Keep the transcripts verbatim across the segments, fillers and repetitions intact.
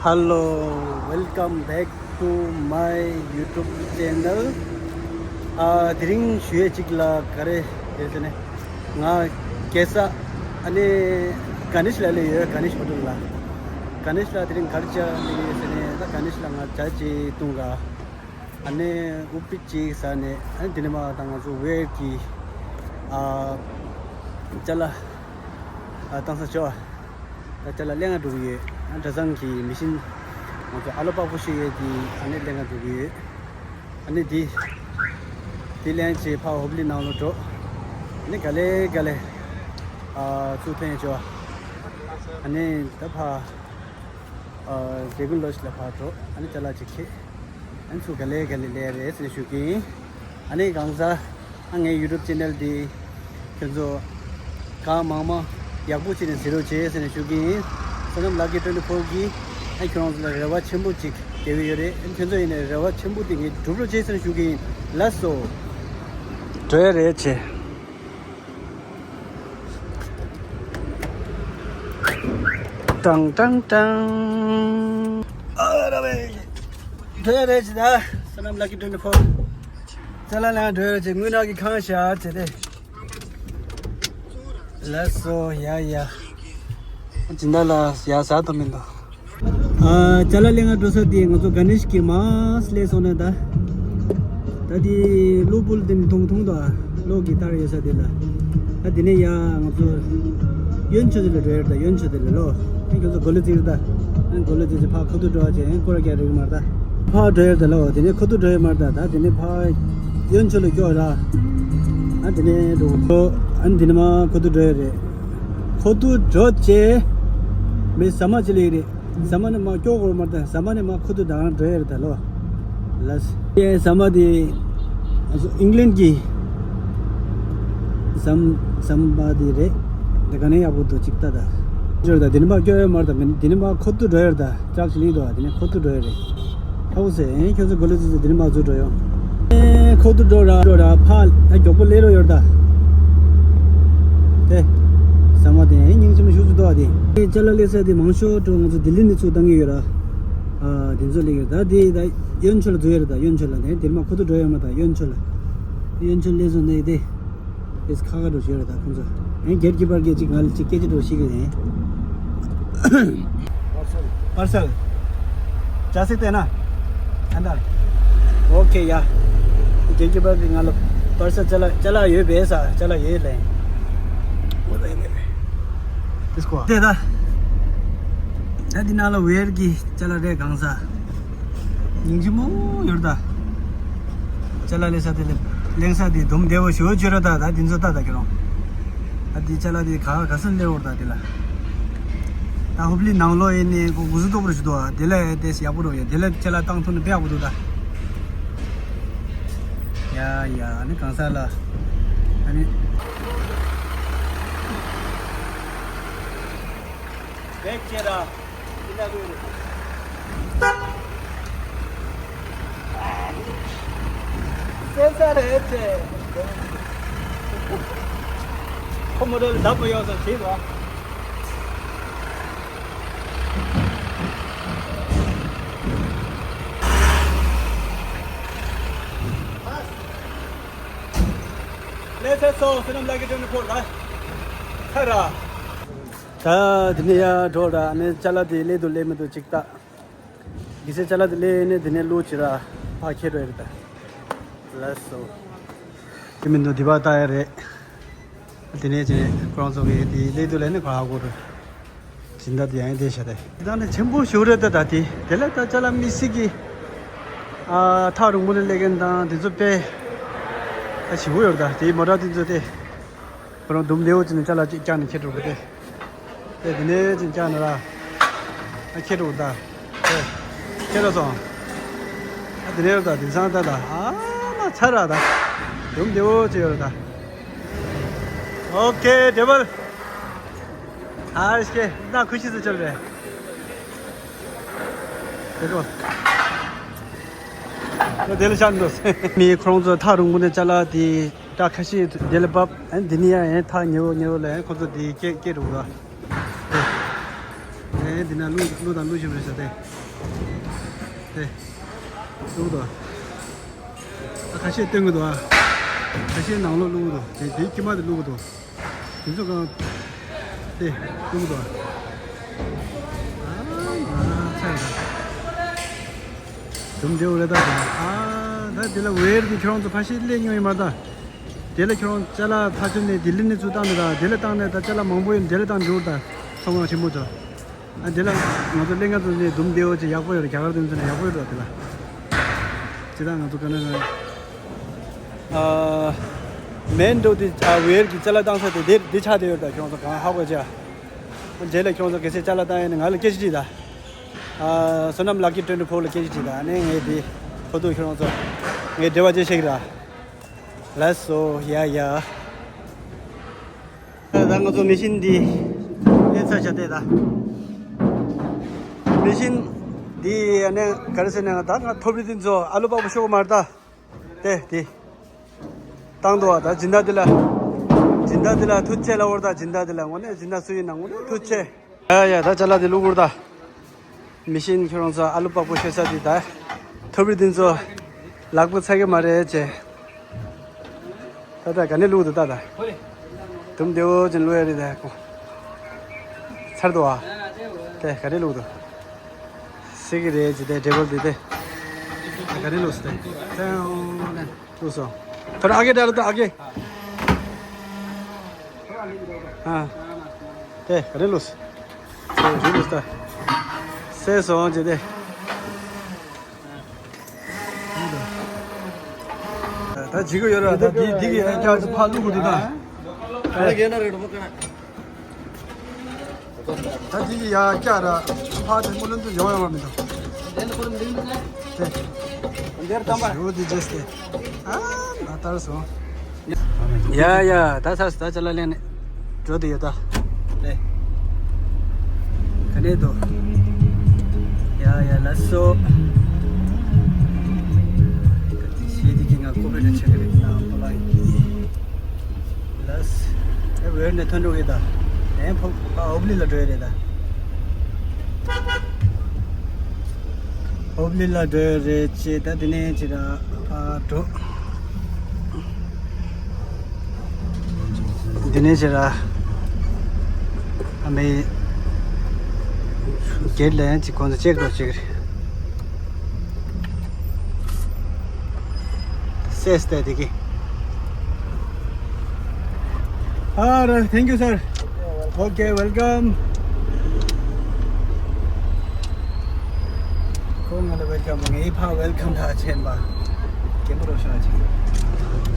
Hello, welcome back to my YouTube channel. ཨ་དེ་རིང་ཞུ་ཡས་གཅིག་ལ་ག་རེ་ཡོད་ཟེར་ནས། ང་རྒྱལ་ས་ཨ་ནི་གྷ་ནེཤ་ལ་སླེབས་ཡོད། གྷ་ནེཤ་ཧོ་ཊེལ་ལ། གྷ་ནེཤ་ལ་དེ་རིང་ག་རེ་བྱ་སླེབས་ཡོད་ཟེར་ནས། ད་གྷ་ནེཤ་ལ་ང་ཇ་ཅིག་བཏུང་ག་ཨ་ནི་ཨུ་པི་ཅིག་ཟ་ནས། ཨ་ནི་དེ་ནས་མར་ད་ང་ཚོ་ཝེར་གྱི་ཨ་ཅ་ལག་ཨ་བཏང་ས་ཆོག་ད་ཅ་ལག་ལེན་ག་འགྲོ་གི་ཡོད། ཨ་གྲྭ་ཚང་གི་མི་ཤིན་ང་ཚོ་ཨ་ལོ་པགས་པོ་བཤུ་ཡས་དེ་ཨ་ནི་ལེན་ག་འགྲོ་གི་ཡོད། ཨ་ནི་དེ་དེ་ལེན་བྱས་ཕར་ཧོབ་ལི་ནང་ལོགས་འགྲོ། ཨ་ནི་ག་ལེ་ག་ལེ་ཨ་ཚུར་ཐོན་ཆོག་ཨ་ནི་ད་ཕར་ཨ་རྒྱལ་ཀུན་ལོ་ཞིག་ལ་ཕར་འགྲོ། ཨ་ནི་ཅ་ལག་ཅིག་ཁྱེར། ཨ་ནི་ཚུར་ག་ལེ་ག་ལེ་སླེབས་རེད་ཟེར་ནས་ཞུ་གི་ཡིན། ཨ་ནི་གང་ཟག་ཨ་ངའི་ཡུ་ཊུབ་ཅེ་ནལ་འདི་ཁྱོད་ཚོ་གང་མང་མང་ཡག་པོ་བྱས་ནས་གཟིགས་རོགས་བྱེད་ཟེར་ནས་ཞུ་གི་ཡིན། བསོད་ནམས་ལགས་ཀྱི་ཊུ་ཝེན་ཊི་ཕོར་གིས་ཨ་ཁྱོད་རང་ཚོ་ལ་རེ་བ་ཆེན་པོ་ཅིག་རྒྱག་གི་ཡོད་རེད། ཨ་ཁྱོད་ཚོ་ཡིན་ནའི་རེ་བ་ཆེན་པོ་དེ་ངས་སྒྲུབ་རོགས་བྱེད་ཟེར་ནས་ཞུ་གི་ཡིན། ལགས་སོ། འགྲོ་ཡ་རེད་བྱེད། ཀྲང་ཀྲང་ཀྲང་། ཨ་ར་བས། འགྲོ་ཡ་རེད་བྱེད་ད། བསོད་ནམས་ལགས་ཀྱི་ཊུ་ཝེན་ཊི་ཕོར། ཅ་ལག་ལེན་འགྲོ་ཡ་རེད་བྱེད། དངུལ་ནག་གི་ཁང་བཞག་བྱེད་དེ། ལགས་སོ། ཡ་ཡ། སྦྱིན་བདག་ལགས་ཡ་ཟ་ཐུབ་མི་འདུག་ཨ་ཅ་ལག་ལེན་ག་འགྲོ་ས་དེ་ང་ཚོ་གྷ་ནེཤ་གི་མར་སླེབས་སོང་ན། ད་ད་དེ་གློག་པུལ་དེ་མཐོང་མཐོང་དང་གློག་གི་ལྟར་ཡོད་ས་དེ་ལ། ད་དེ་ནས་ཡ་ང་ཚོ་ཡོན་ཆོ་དེ་ལ་འགྲོ་ཡ་རེད། ད་ཡོན་ཆོ་དེ་ལ་ལོ། ཨ་ཁྱོད་ཚོ་གོ་ལ་རྩི་རེད་ད། ཨ་གོ་ལ་རྩི་ཚེ་ཕར་ཁོ་ཐུག་འགྲོ་བ་བྱས། ཨ་སྐོར་ར་རྒྱག་རེད་མ་རེད་ད། ཕར་འགྲོ་ཡ་རེད་ད་ལོ། དེ་ནས་ཁོ་ཐུག་འགྲོ་ཡ་མ་རེད་ད། ད་དེ་ནས་ཕར་ཡོན་ཆོ་ལ་སྐྱོད་ར། ཨ་དེ་ནས་འགྲོ་འགྲོ། ཨ་དེ་ནས་མར་ཁོ་ཐུག་འགྲོ་ཡ་རེད། ཁོ་ཐུག་འགྲོ་བྱས་མི་ཟ་མ་ཅི་ལེགས་རེད། ཟ་མ་ནས་མར་སྐྱོད་དགོས་མ་རེད་ད། ཟ་མ་ནས་མར་ཁོ་ཐུག་ད་རང་འགྲོ་ཡ་རེད་ད་ལོ། ལགས། ཨེ་ཟ་མ་དེ་ཨིང་ལན་གྱི་ཟམ་ཟམ་པ་དེ་རེད། དེ་ག་ནས་ཡག་པོ་འདུག་ཅིག་ལྟ་ད། འབྱོར་ད་དེ་ནས་མར་སྐྱོད་ཡ་མ་རེད་ད། དེ་ནས་མར་ཁོ་ཐུག་འགྲོ་ཡ་རེད་ད། ཅག་ཅི་ལེགས་འདུག་དེ་ནས་ཁོ་ཐུག་འགྲོ་ཡ་རེད། ཧའུ་སེ། ཨེ་ཁྱོད་ཚོ་གོ་ལ་རྩི་ཚེ་དེ་ནས་མར་ཚུར་འགྲོ་ཡོང་། ཨེ་ཁོ་ཐུག་འགྲོ་ར་འགྲོ་ར་ཕར་ཨ་མགྱོགས་པོ་སླེབས་རོགས་ཡོད་ད། དེ་ཟ་མ་དེ་ཨེ་སྙིང་རྗེ་མོ་ཞུ་ཚུལ་འདུག་ཨ་དེ། ཨེ་ཅ་ལག་ལེན་ས་དེ་མང་ཤོས་འགྲོ། ང་ཚོ་ལྡི་ལི་ནས་ཚུར་བཏང་གི་ཡོད་ར། ཨ་དེ་ཚོ་ལེགས་ཡོད་ད། དེ་ད་ཡོན་ཆོ་ལ་འཛུལ་ཡོད་ར་ད། ཡོན་ཆོ་ལ་ནས་དེར་མར་ཁོ་ཐུག་འགྲོ་ཡོད་མ་ད། ཡོན་ཆོ་ལ་ཡོན་ཆོ་ལ་སླེབས་སོང་ནས་དེ། ཨེས་ཁ་ཁ་འགྲོ་བྱོས་ར་ད་ཁོང་ཚོ། ཨེ་གེཊ་ཀི་པར་གྱིས་ཅིག་ང་ལ་ཅིག་སྐད་ཆ་འགྲོ་ཤེས་ཀྱི་རེད། པར་སེལ། པར་སེལ། ཅ་སི་ཏེ་ན། ཨན་ད། ཨོ་ཁེ་ཡ། གེཊ་ཀི་པར་གྱིས་ང་ལ་པར་སེལ་ཅ་ལག་ཅ་ལག་ཡོད་པས་ཟེར། ཅ་ལག་ཡོད་ལབ། དེ་ད། ད་འདི་ནང་ལ་ཝེར་གྱི་ཅ་ལག་རེད་གང་ཟག་སྙིང་རྗེ་མོ་ཡོད་ད། ཅ་ལག་ལེན་ས་དེ་ལ་ལེན་ས་དེ་དུམ་བདེ་བོ་ཞེ་པོ་ཅིག་ཡོད་ར་ད། ད་འདི་ཚོ་ལྟ་ད་ཁྱེད་རང་། ད་འདི་ཅ་ལག་དེ་ག་ག་ས་སླེབས་ཡོད་ར་ད་དེ་ལ། ད་ཧོབ་ལི་ནང་ལོགས་ཡིན་ནའི་ཁོ་གུ་སུ་ཏོག་པོ་ཞིག་འདུག་ཨ། དེ་ལ་དེ་ཡག་པོ་རེད་ཡ། དེ་ལ་ཅ་ལག་བཏང་ཐུབ་ན་དཔེ་ཡག་པོ་འདུག་ད། ཡ་ཡ། ཨ་ནི་གང་ཟག་ལ་ཨ་ནི། བེད་ཅེ་ར། སེ་ས་རེད་ཅེ། ཁོ་མོ་ཊ་ལ་བདག་པོ་ཡོད་ས་བྱེད་རོགས། ལས་ཚེ་སོ་སི་ནམ་ལག་གི་དོན་ཕོ་ལ་ཁ་ར། ད་དེ་ནས་ཡར་འགྲོ་ར། ཨ་ནི་ཅ་ལག་དེ་སླེབས་འདུག་སླེབས་མི་འདུག་ཅིག་ལྟ། གལ་སྲིད་ཅ་ལག་དེ་སླེབས་ནས་དེ་ནས་བླུགས་བྱས་ར་ཕར་འཁྱེར་འགྲོ་ཡ་རེད་ད། ལགས་སོ། དེ་མི་འདུག་འདི་པར་ལྟ་ཡ་རེད། དེ་ནས་ཅི་ཁོ་རང་ཚོ་གིས་དེ་སླེབས་འདུག་ལབ་ནས་ཁོ་ཧ་གོ་རེད། སྦྱིན་བདག་དེ་ཡང་བསྡད་ཤག་དེ། དེ་དག་ནི་ཆེན་པོ་ཞེ་པོ་རེད་ད། ད་དེ་དེ་ལ་ད་ཅ་ལག་དམིགས་བསལ་གྱི་ཨ་ཐག་རིང་པོ་ནས་སླེབས་མཁན་དང་དེ་ཚོ་དཔེ་ད་ཞེ་པོ་ཡོད་རེད་ད། དེའི་མོ་ཊ་དེ་ཚོ་དེ་ཁོ་རང་དུམ་བདེ་བོ་བྱས་ནས་ཅ་ལག་ཅིག་བཀྱགས་ནས་འཁྱེར་འགྲོ་གི་དེ། དེ་དེ་ནས་ཅིག་བཀྱགས་ནས་ར་ཨ་འཁྱེར་འགྲོ་གི་ད། དེ་འཁྱེར་འགྲོ་སོང་། ཨ་དེ་ནས་ར་ད་དེང་སང་ད་ད་ཨ་མ་ཚར་ར་ད། དུམ་བདེ་བོ་བྱས་ཡོད་རེད་ད། ཨོ་ཁེ་ཌེ་བལ། ཨ་ཤེ་ན་ཁུ་ཤི་ཟེར་ཆོག་རེད། དེ་གོ། དེ་ལ་ཤར་འགྲོ། མི་ཁོང་ཚོ་ཐག་རིང་པོ་ནས་ཅ་ལག་དེ་ད་ཁ་ཤས་དེ་ལ་བབས། ཨ་འདི་ནས་ཡང་ཐག་ཉེ་བོ་ཉེ་བོ་ལ་ཁོང་ཚོ་དེ་སྐད་སྐད་འགྲོ་གི་ར། འདི་ན་གླུ་གླུ་དང་གླུ་ཞིག་རེད་ཤག་དེ། དེ། གླུ་དང་། ཨ་ཁ་ཤས་སྟོན་གི་འདུག་ཨ། ཁ་ཤས་ནང་ལོགས་གླུ་འདུག་དེ་དེའི་དཀྱིལ་མ་དེ་གླུ་གི་འདུག་དེ་ཚོ་གང་། དེ་གླུ་གི་འདུག་ཨ། ཨ་ཚ་ཡ་ད། དུམ་བདེ་བོ་རེད་ད་ད། ཨ་ད་དེ་ལ་ཝེར་དེ་ཁྱོད་རང་ཚོ་ཕ་ཤེས་སླེབས་མྱོང་ཡོད་མ་རེད་ད། དེ་ལ་ཁྱོད་རང་ཅ་ལག་ཕ་ཆུ་ནས་ལྡི་ལི་ནས་ཚུར་བཏང་ནས་ད་དེ་ལ་བཏང་ནས་ད་ཅ་ལག་མང་པོ་ཡོད་དེ་ལ་བཏང་འགྲོ་ད། ཚོང་ཁང་ཆེན་མོ་ཚོ། ཨ་འདི་ལ་ང་ཚོ་གླེང་ག་ཚོ་ནས་དུམ་བདེ་བོ་ཅིག་ཡག་པོ་ཡོད་རེད། རྒྱ་གར་དུ་ཚོ་ནས་ཡག་པོ་ཡོད་རེད་དེ་ལ། ཅི་ད་ང་ཚོ་ག་ནས་ན། ཨ་མེན་འགྲོ་དེ་ཨ་ཝེར་གྱི་ཅ་ལག་བཏང་ས་དེ་དེ་དེ་ཆགས་བསྡད་ཡོད་རེད་ད། ཁྱོད་ཚོ་གང་ཧ་གོ་ཅ། འདི་ལ་ཁྱོད་ཚོ་གལ་སྲིད་ཅ་ལག་བཏང་ཡས་ནས་ང་ལ་སྐད་ཆ་དྲིས་ད། ཨ་བསོད་ནམས་ལག་ཀི་ཊུ་ཝེན་ཊི་ཕོར་ལ་སྐད་ཆ་དྲིས་ད། ཨ་ནས་ངས་དེ་ཁོ་ཐུག་ཁྱོད་ཚོ་ངས་འབྲེལ་བ་བྱེད་ཤེས་ཀྱི་ར། ལགས་སོ་ཡ་ཡ། ད་ང་ཚོ་མེ་ཤིན་འདི་ལེན་ཚར་བྱ་བལྟས་ད། མེ་ཤིན་འདི་ཨ་ནི་ག་རེ་ཟེར་ན་ད་ང་ཐོབ་རི་འདི་ཚོ་ཨ་ལུ་པགས་པ་ཤོག་གུ་མར་ད། དེ་དེ། བཏང་འདུག་བ་ད་སྦྱིན་བདག་འདི་ལ། སྦྱིན་བདག་འདི་ལ་ཐུགས་རྗེ་ཆེ་ལབ་དགོས་རེད་ད། སྦྱིན་བདག་འདི་ལ་དངོས་གནས་སྦྱིན་བདག་སུ་ཡིན་ན་དངོས་གནས་ཐུགས་རྗེ་ཆེ། ཡ་ཡ་ད་ཅ་ལག་འདི་བླུག་དགོས་རེད་ད། མེ་ཤིན་ཁྱོད་རང་ཚོ་ཨ་ལུ་པགས་པ་ཤོད་ས་དེ་ད། ཐོབ་རི་འདི་ཚོ་ལག་པ་ཚ་གི་མ་རེད་ཅེ། ད་ད་ག་ནས་བླུག་འདུག་ད་ད། དུམ་བདེ་བོ་ཅན་བླུག་ཡ་རེད་ད་ཁོ། ཚར་འདུག་ཨ། དེ་ག་ནས་བླུག་འདུག་སྲིད་ཀྱི་རེད་ཅེ་དེ་ཊེ་བལ་དེ་དེ། ད་ག་ནས་བླུག་སོང་དེ། བླུག་སོང་། ད་ཨ་གེ་ད་རེད་ད་ཨ་གེ། ཨ། དེ་ག་རེ་ལུས། ཚེ་རུ་ལུས་ད། སེ་སོང་ཅེ་དེ། ད་ཇི་གུ་ཡོད་ར་ད་འདི་འདི་གི་ཡང་སྐྱར་ཚུར་ཕར་བླུག་དགོས་འདུག་ད། ད་འདི་གི་ཡང་སྐྱར་ར་ཕར་དེ་སྨོན་ལམ་དུ་ཡོང་ཡོང་བ་མི་འདུག་དེ། ཞུ་འདི་རྗེས་ཏེ། ཨ་ན་ལྟར་སོང་། ཡ་ཡ་ད་ཚར་ད་ཅ་ལག་ལེན་ནས་འགྲོ་དུ་ཡོད་ད། ལེ། ག་ནས་འདུག་ཡ་ཡ་ལགས་སོ། ཞེས་དེ་གི་ང་ཀོ་པི་རེ་ཆེ་གི་རེད་ན་པོ་ལ་ཡིན། ལགས། ཨེ་ཝེར་ནས་ཐོན་འགྲོ་གི་ད། ཨེ་ཕོ་ཨ་ཨོབ་ལི་ལ་འགྲོ་ཡི་རེད་ད། ཨོབ་ལི་ལ་འགྲོ་ཡི་རེད་ཅེ་ད་དེ་ནས་ཅི་ར་ཕ་འགྲོ། འདི་ནས་ཕྱིར་ཨ་མའི་གེ་ཊི་ལ་ཡང་ཅིག་ཁོང་ཚོ་ཅེག་འགྲོ་ཅིག་རེད། སེས་ཏེ་དེ་གི། All right, thank you, sir. Okay, welcome. ཁོང་ང་ལ་ཝེལ་ཀམ་ངའི་ཕ་ཝེལ་ཀམ་ད་ཆེན་པ། ཀེ་མ་རོ་ཤ་ཅིག་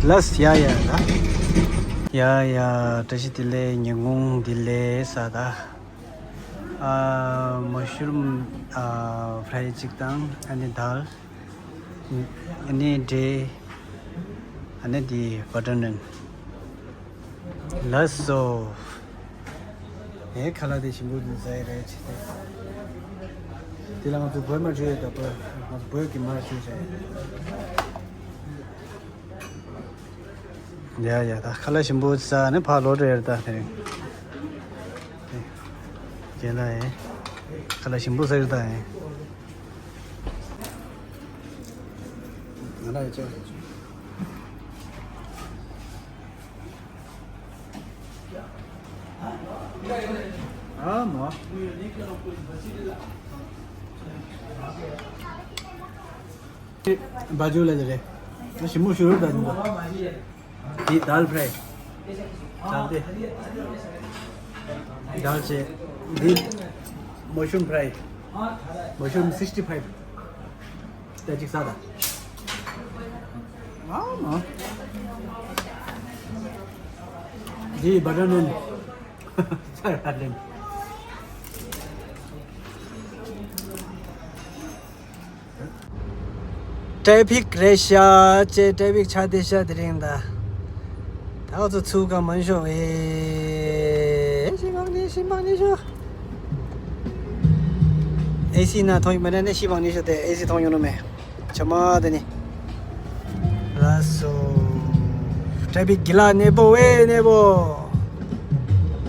ལགས་ཡ་ཡ་ལ། ཡ་ཡ་བཀྲ་ཤིས་བདེ་ལེགས། ཉིན་གུང་བདེ་ལེགས་ས་ད། ཨ་མ་ཤུ་རུམ་ཨ་ཕ་རའི་ཅིག་དང་ཨ་ནི་དཱལ། ཨ་ནི་འབྲས། ཨ་ནི་དེ་བ་ཊར་ནན། ལགས་སོ། ཨེ་ཁ་ལག་དེ་ཞིམ་པོ་འདུག་ཟ་ཡི་རེད་ཅེ་དེ། དེ་ལ་ང་ཚོ་བོད་མ་བྱོས་ཡོད་ད་བོད་ང་ཚོ་བོད་ཀྱི་མ་བྱོས་བྱས། ཡ་ཡ་ད་ཁ་ལག་ཞིམ་པོ་ཟ་ནས་ཕར་ལོག་འགྲོ་ཡ་རེད་ད་དེ་རིང་། རྒན་ལགས་ཨེ། ཁ་ལག་ཞིམ་པོ་ཟ་ཡི་རེད་ད་ཨེ། ང་ལ་ཡ་ཅོ། ཨ་མ། བ་ཇུ་ལ་རེད། ཞིམ་པོ་ཞུ་རོགས་ད་འདི་དཱལ་ཕ་རའི། དཱལ་དེ། དཱལ་ཆེ། འདི་མ་ཤུམ་ཕ་རའི། མ་ཤུམ་སིག་སི་ཊི་ཕའིབ། ད་ཅིག་ཟ་ད། ཨ་མ། འདི་བ་ཊར་ནན། ཚར་བ་ལེན། ཊེ་ཕིག་རེད་ཤག་ཅེ། ཊེ་ཕིག་ཆགས་བསྡད་ཤག་དེ་རིང་ད། ད་ང་ཚོ་ཚུགས་ཀ་མང་ཤོག་ཨེ། ཤི་མང་ནི་ཤི་མང་ནི་ཤོག་ཨེ་སི་ན་ཐོང་ཡོང་མེད་ན་ནི་ཤི་མང་ནི་ཤོག་དེ་ཨེ་སི་ཐོང་ཡོང་ནི་མེད། ཆ་མ་དེ་ནི། ལགས་སོ། ཊེ་ཕིག་གི་ལ་གནས་པོ་ཝེ་གནས་པོ།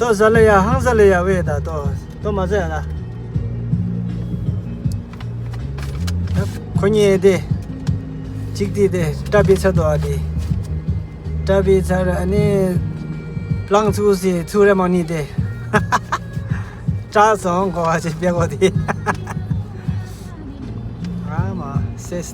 ཏོ་ཟ་ལེ་ཡ་ཧང་ཟ་ལེ་ཡ་ཝེ་ད་ཏོ་ཏོ་མ་ཟ་ཡ་ད། ཁོ་གཉིས་དེ། གཅིག་དེ་དེ་བཀྲ་བི་ཚ་དོ་ཨ་དེ། བཀྲ་བི་ཚ་ར་ཨ་ནི། པླང་ཚུགས་སི་ཚུགས་རེ་མ་ནི་དེ། བཀྲ་སོང་གོ་བ་ཅི་པེ་གོ་དེ། ཨ་མ་སེས།